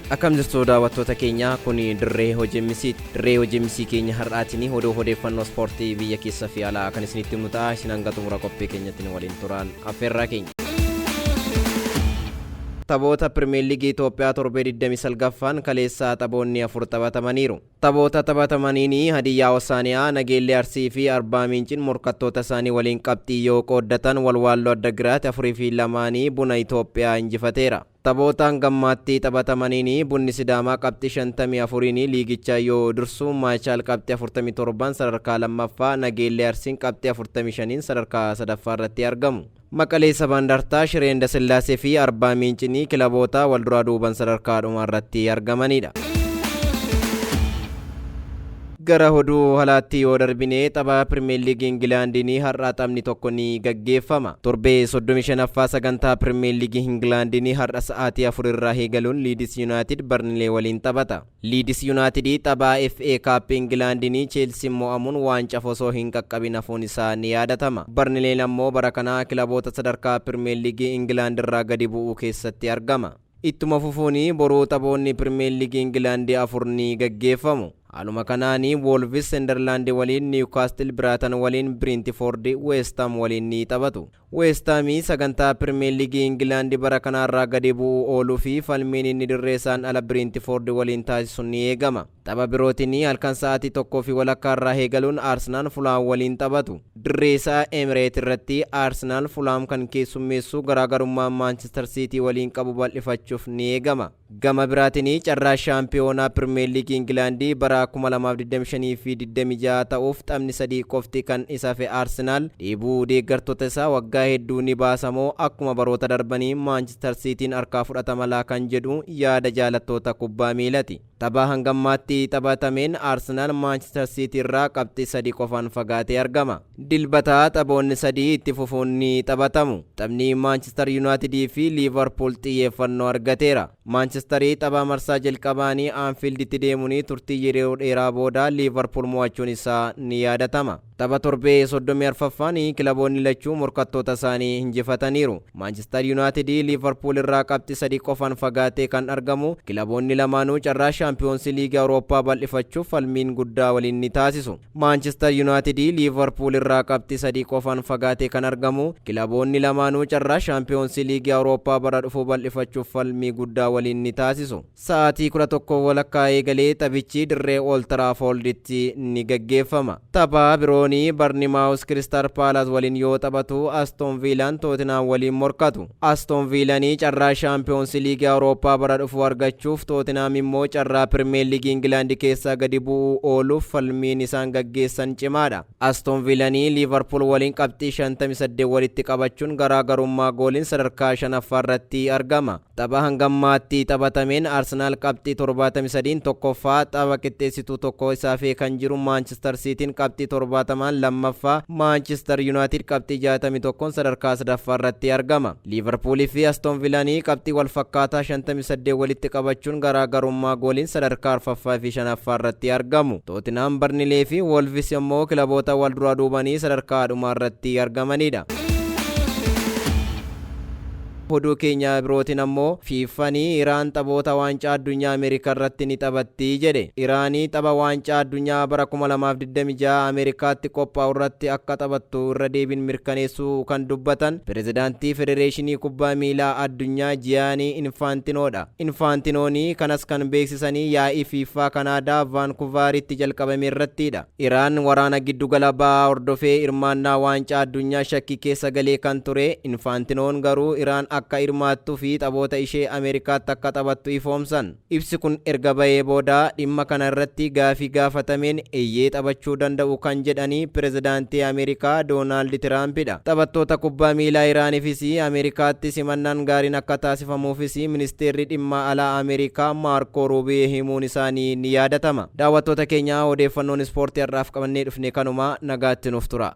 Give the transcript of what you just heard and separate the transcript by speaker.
Speaker 1: Akkam jirtu daawwattoota keenya, kun dirree hojii misiiti. Dirree hojii misii keenya har'aatiin oduu odeeffannoo ispoortii biyya keessa fi alaa kan isinitti himu ta'a. Isin hanga xumura qophii keenyatti nu waliin turaan affeerraa keenya. Taphoota Pirimeer Liigii Itoophiyaa torbee 29ffaan kaleessaa taphoonni 4 taphatamaniiru. Taphoota taphatamaniin Hadiyyaa Hosaaniyaa, Nageellee Arsii fi Arbaa Miinciin morkattoota isaanii waliin qabxii yoo qooddatan, Walwaalloo Addagiraat 4-2 Buna Itoophiyaa injifateera. Taphoota hangammaatti taphatamaniin Bunni Sidaamaa qabxii 54n liigicha yoo dursu, Maachaal qabxii 47n sadarkaa lammaffaa, Nageellee Arsiin qabxii 45n sadarkaa sadaffaa irratti argamu. Maqalee Saba Indartaa, Shiree Indasillaasee fi Arbaa Miincinii kilaboota walduraa duuban sadarkaa dhumaa irratti argamanidha. Gara oduu alaatti yoo darbine, tapha Pirimeer Liigii Ingilaandiin har'a taphni tokko ni gaggeeffama. Torbee 35ffaa sagantaa Pirimeer Liigii Ingilaandiin har'a sa'aatii 4 irraa eegaluun Liidis Yuunaayitid Barnilee waliin taphata. Liidis Yuunaayitid tapha FA Cup Ingilaandiin Cheelsiin mo'amuun waancaf osoo hin qaqqabin hafuun isaa ni yaadatama. Barnileen ammoo bara kana kilaboota sadarkaa Pirimeer Liigii Ingilaand irraa gadi bu'uu keessatti argama. Ittuma fufuun boruu taphoonni Pirimeer Liigii Ingilaand 4 ni gaggeeffamu. Haaluma kanaan Wolves Sunderland waliin, Newcastle Brighton waliin, Brentford West Ham waliin ni taphatu. West Ham sagantaa Pirimeer Liigii Ingilaand bara kanaarraa gadi bu'uu ooluu fi falmiin inni dirree isaan ala Brentford waliin taasisu ni eegama. Tapha birootiin halkan sa'aatii 1:30 irraa eegaluun Arsenal Fulham waliin taphatu. Dirree isaa Emirates irratti Arsenal Fulham kan keessummeessu garaagarummaa Manchester City waliin qabu bal'ifachuuf ni eegama. Gama biraatiin carraa shaampiyoonaa Pirimeer Liigii Ingilaandii bara 2025 fi 26 ta'uuf taphni 3 qofti kan isa hafe Arsenaal dheebuu deeggartoota isaa waggaa hedduu ni baasamoo akkuma baroota darbanii Maanchister Siitiin harkaa fudhatama laa kan jedhu yaada jaalattoota kubbaa miilati. Tapha hangammaatti taphatameen Arsenaal Maanchister Siitii irraa qabxii 3 qofaan fagaatee argama. Dilbataa taphoonni 3 itti fufuun ni taphatamu. Taphni Maanchister Yuunaayitidii fi Liivarpuul xiyyeeffannoo argateera. Maanchistarii tapha marsaa jalqabaanii Aanfiilditti deemuun turtii yeroo dheeraa booda Liivarpuul mo'achuun isaa ni yaadatama. Tapha torbee 34ffaan kilaboonni lachuu morkattoota isaanii injifataniiru. Maanchister Yuunaayitid Liivarpuul irraa qabxii 3 qofaan fagaatee kan argamu, kilaboonni lamaanuu carraa Shaampiyoonsii Liigii Awurooppaa bal'ifachuuf falmiin guddaa waliin ni taasisu. Maanchister Yuunaayitid Liivarpuul irraa qabxii 3 qofaan fagaatee kan argamu, kilaboonni lamaanuu carraa Shaampiyoonsii Liigii Awurooppaa bara dhufu bal'ifachuuf falmii guddaa waliin ni taasisu. Sa'aatii 11:15 eegalee taphichi dirree Old Traffordtti ni gaggeeffama. Tapha biroonii Barnimaawus Kiristaal Paalaas waliin yoo taphatu, Aston Viilaan Tootinhaam waliin morkatu. Aston Viilanii carraa Shaampiyoonsii Liigii Awurooppaa bara dhufu argachuuf, Tootinhaam immoo carraa Pirimeer Liigii Ingilaandi keessaa gadi bu'uu ooluuf falmiin isaan gaggeessan cimaadha. Aston Viilanii Liivarpuul waliin qabxii 58 walitti qabachuun garaagarummaa gooliin sadarkaa shanaffaa irratti argama. Tapha hangammaatti taphatameen Arsenaal qabxii 73 tokkoffaa, tapha qixxeessituu tokko isaafee kan jiru Maanchister Siitiin qabxii 70 lammaffaa, Maanchister Yuunaayitid qabxii 61 sadarkaa sadaffaa irratti argama. Liivarpuulii fi Aston Viilanii qabxii wal fakkaataa 58 walitti qabachuun garaagarummaa gooliin sadarkaa arfaffaa fi shanaffaa irratti argamu. Tootinhaam, Barnilee fi Wolves immoo kilaboota wal duraa duubanii sadarkaa dhumaa irratti argamanidha. Oduu keenya birootiin ammoo Fiifanii Iraan taphoota waancaa addunyaa Ameerikaa irratti ni taphatti jedhe. Iraanii tapha waancaa addunyaa bara 2026 Ameerikaatti qophaa'u irratti akka taphattu irra deebiin mirkaneessuu kan dubbatan pirezidaantii Federeeshinii Kubbaa Miilaa Addunyaa Jiyaanii Infaantinoodha. Infaantinoonii kanas kan beeksisanii yaa'ii Fiifaa Kanaadaa Vaankuvaaritti jalqabame irrattidha. Iraan waraana giddugala ba'aa hordofee hirmaannaa waancaa addunyaa shakkii keessa galee kan ture, Infaantinoon garuu Iraan akka hirmaattuu fi taphoota ishee Ameerikaatti akka taphattu ifoomsan. Ibsi kun erga bahee booda dhimma kana irratti gaafii gaafatameen eeyyee taphachuu danda'u kan jedhanii pirezidaantii Ameerikaa Doonaald Tiraampidha. Taphattoota kubbaa miilaa Iraaniifis Ameerikaatti simannaan gaariin akka taasifamuufis ministeerri dhimma alaa Ameerikaa Maarkoo Ruubiyoo himuun isaanii ni yaadatama. Daawwattoota keenya, odeeffannoon ispoortii har'aaf qabannee dhufne kanuma, nagaatti nuuf tura.